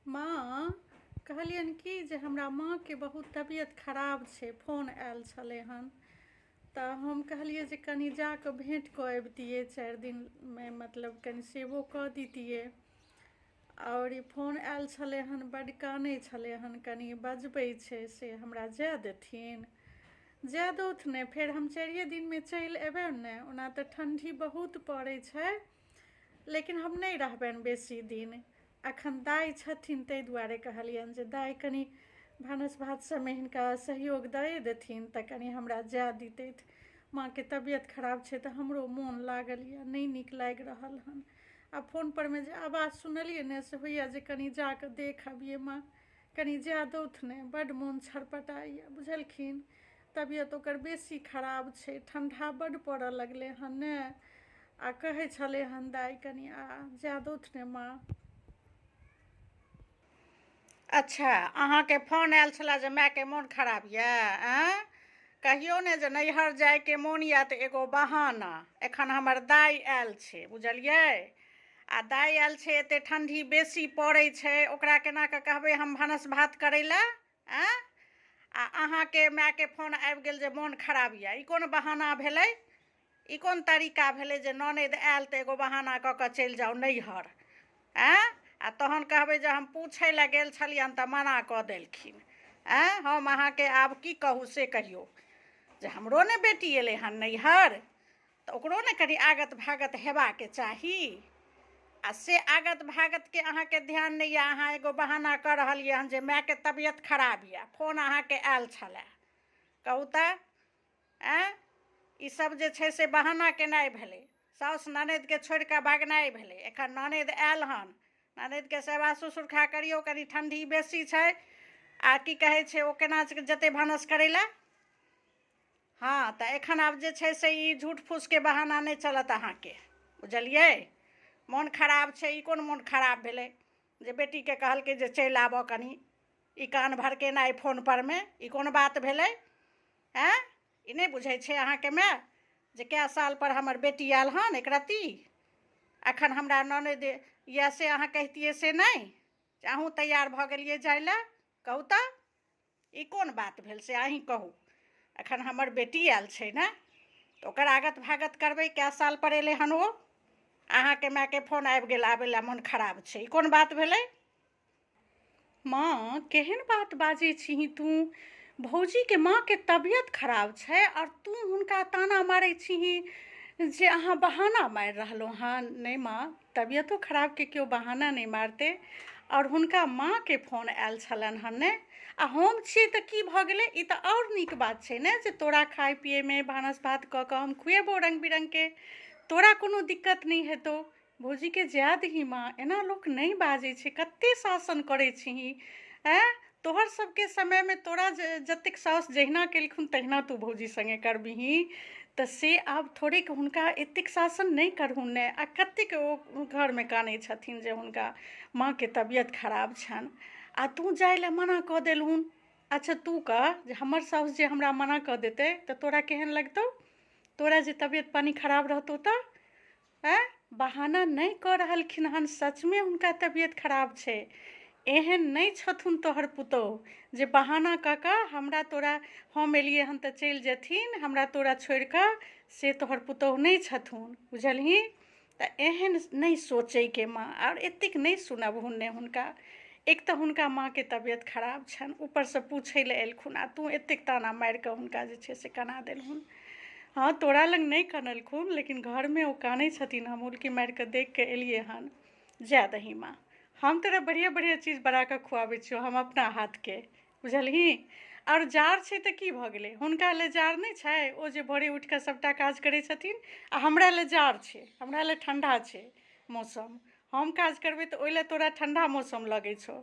माँ कहलियनि कि जे हमरा माँके बहुत तबियत खराब छै, फोन आयल छलै हन, तऽ हम कहलियै जे कनि जाकऽ भेँट कऽ अबितियै 4 दिनमे, मतलब कनि सेवो कऽ दितियै। आओर ई फोन आयल छलै हन, बड्ड कानै छलै हन, कनि बजबै छै, से हमरा जाय देथिन? जाय दौथ ने, फेर हम 4 दिनमे चलि अयबनि ने। ओना तऽ ठण्डी बहुत पड़ै छै, लेकिन हम नहि रहबनि बेसी दिन। अखन दाइ छथिन, ताहि दुआरे कहलियनि जे दाइ कनि भानस भात सबमे हिनका सहयोग दए देथिन तऽ कनि हमरा जाय दितथि। माँके तबियत खराब छै तऽ हमरो मोन लागल यऽ, नहि नीक लागि रहल हन। आ फोन परमे जे आवाज सुनलियै ने, से होइए जे कनि जाकऽ देख अबियै। माँ, कनि जाय दौथ ने, बड्ड मोन छरपटाइए, बुझलखिन? तबियत ओकर बेसी खराब छै, ठण्डा बड्ड पड़ऽ लगलै हन ने। आ कहै छलै हन दाइ, कनि आ जाय दौथ ने माँ। अच्छा, अहाँके फोन आयल छलए जे मायके मोन खराब यए? आँय, कहियौ ने जे नैहर जायके मोन यए तऽ एगो बहाना। एखन हमर दाइ आयल छै, बुझलियै? आ दाइ आयल छै, एते ठण्डी बेसी पड़ै छै, ओकरा केना कऽ कहबै हम भानस भात करै लए? आँय, आ अहाँके मायके फोन आबि गेल जे मोन खराब यए, ई कोन बहाना भेलै? ई कोन तरीका भेलै जे ननदि आयल तऽ एगो बहाना कऽ कऽ चलि जाउ नैहर? आँय, आ तहन कहबै जे हम पूछै लए गेल छलियनि तऽ मना कऽ देलखिन। आँय, हम अहाँके आब की कहू से कहियौ, जे हमरो ने बेटी एलै हन नैहर तऽ ओकरो ने कनि आगत भागत हेबाके चाही। आ से आगत भागतके अहाँके ध्यान नहि यऽ। अहाँ एगो बहाना कऽ रहलियै हन जे मायके तबियत खराब यऽ, फोन अहाँके आयल छलए। कहू तऽ, आँय, ई सब जे छै से बहाना केनाइ भेलै, साउस ननदिके छोड़ि कऽ भागनाइ भेलै। एखन ननदि आयल हन, ननदिके सेवा शुश्रूषा करियौ, कनि ठण्डी बेसी छै। आ की कहै छै, ओ केना जेतै भानस करै लए? हँ, तऽ एखन आब जे छै से ई झूठ फूसके बहाना नहि चलत अहाँके, बुझलियै? मोन खराब छै, ई कोन मोन खराब भेलै जे बेटीके कहलकै जे चलि आबऽ कनि? ई कान भड़केनाइ फोन परमे, ई कोन बात भेलै? आँय, ई नहि बुझै छै अहाँके माय जे कए सालपर हमर बेटी आयल हन एकरत्ती? एखन हमरा ननदि यए से अहाँ कहितियै से नहि, जे अहूँ तैयार भऽ गेलियै जाय लए। कहू तऽ, ई कोन बात भेल से अहीँ कहू। एखन हमर बेटी आयल छै ने, तऽ ओकर आगत भागत करबै। कए सालपर एलै हन ओ। अहाँके मायके फोन आबि गेल, आबै लए मोन खराब छै, ई कोन बात भेलै? माँ, केहन बात बाजै छिही तू? भौजीके माँके तबियत खराब छै आओर तू हुनका ताना मारै छिही जे अहाँ बहाना मारि रहलहुँ हन। नहि माँ, तबियतो खराबके केओ बहाना नहि मारतै। आओर हुनका माँके फोन आयल छलनि हन ने, आ हम छियै तऽ की भऽ गेलै? ई तऽ आओर नीक बात छै ने जे तोरा खाय पियैमे भानस भात कऽ कऽ हम खुएबो रङ्ग बिरङ्गके, तोरा कोनो दिक्कत नहि हेतौ। भौजीके जाय दही माँ, एना लोक नहि बाजै छै। कते शासन करै छिही? आँय, तोहर सबके समयमे तोरा जतेक साउस जहिना केलखुन तहिना तू भौजी सङ्गे करबिही? तऽ से आब थोड़ेक हुनका एतेक शासन नहि करहुन ने। आ कतेक ओ घरमे कानै छथिन जे हुनका माँके तबियत खराब छनि आ तू जाय लए मना कऽ देलहुन। अच्छा, तू कह जे हमर साउस जे हमरा मना कऽ देतै तऽ तोरा केहन लगतौ? तोरा जे तबियत पानि खराब रहतौ तऽ? आँय, बहाना नहि कऽ रहलखिन हन, सचमे हुनका तबियत खराब छै। एहन नहि छथुन तोहर पुतोहु जे बहाना कऽ कऽ हमरा तोरा, हम एलियै हन तऽ चलि जेथिन हमरा तोरा छोड़ि कऽ, से तोहर पुतोहु नहि छथुन, बुझलही? तऽ एहन नहि सोचैके माँ, आओर एतेक नहि सुनबहुन ने हुनका। एक तऽ हुनका माँके तबियत खराब छनि, ऊपरसँ पूछै लए एलखुन आ तू एतेक ताना मारि कऽ हुनका जे छै से कना देलहुन। हँ, तोरा लग नहि कनलखुन, लेकिन घरमे ओ कानै छथिन, हम हुलकी मारि कऽ देख कऽ एलियै हन। जाय दही माँ, हम तोरा बढ़िआँ बढ़िआँ चीज बना कऽ खुआबै छियौ हम अपना हाथके, बुझलही? आओर जाड़ छै तऽ की भऽ गेलै? हुनका लए जाड़ नहि छै? ओ जे भोरे उठि कऽ सभटा काज करै छथिन, आ हमरा लए जाड़ छै, हमरा लए ठण्डा छै मौसम, हम काज करबै तऽ ओहि लए तोरा ठण्डा मौसम लगै छौ।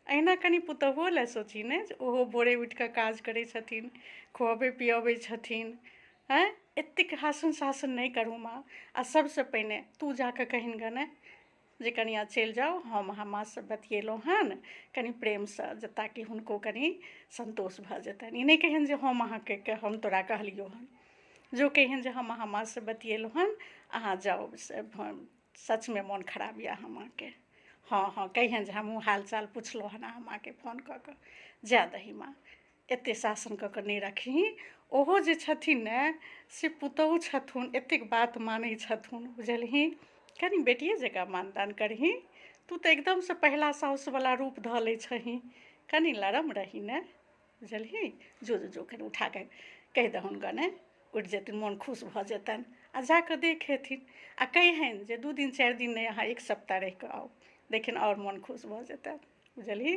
अहिना कनि पुतोहुओ लए सोचही ने जे ओहो भोरे उठि कऽ काज करै छथिन, खुअबै पिअबै छथिन। आँय, एतेक हासन शासन नहि करू माँ। आ सभसँ पहिने तू जा कऽ कहिन गऽ ने जे कनियाँ चलि जाउ, हम अहाँ माँसँ बतियेलहुँ हन कनि प्रेमसँ, जे ताकि हुनको कनि सन्तोष भऽ जेतनि। ई नहि कहियनि जे हम अहाँके, हम तोरा कहलियौ हन। जो कहियनि जे हम अहाँ माँसँ बतियेलहुँ हन, अहाँ जाउ, से सचमे मोन खराब यऽ अहाँ माँके। हँ हँ कहिहन जे हमहूँ हाल चाल पुछलहुँ हन अहाँ माँके फोन कऽ कऽ। जाय दही माँ, एते शासन कऽ कऽ नहि रखही। ओहो जे छथिन ने से पुतहु छथुन, एतेक बात मानै छथुन, बुझलही? कनि बेटिए जकाँ मानदान करही। तू तऽ एकदमसँ पहिला साउसवला रूप धऽ लै छही, कनि लरम रही ने, बुझलही? जो जो जो, कनि उठा कऽ कहि दहुन गने, उठि जेथिन, मोन खुश भऽ जेतनि। आ जा कऽ देख हेथिन आ कहिहनि जे 2 दिन 4 दिन नहि, अहाँ 1 सप्ताह रहि कऽ आउ, देखिन आओर मोन खुश भऽ जेतनि, बुझलही?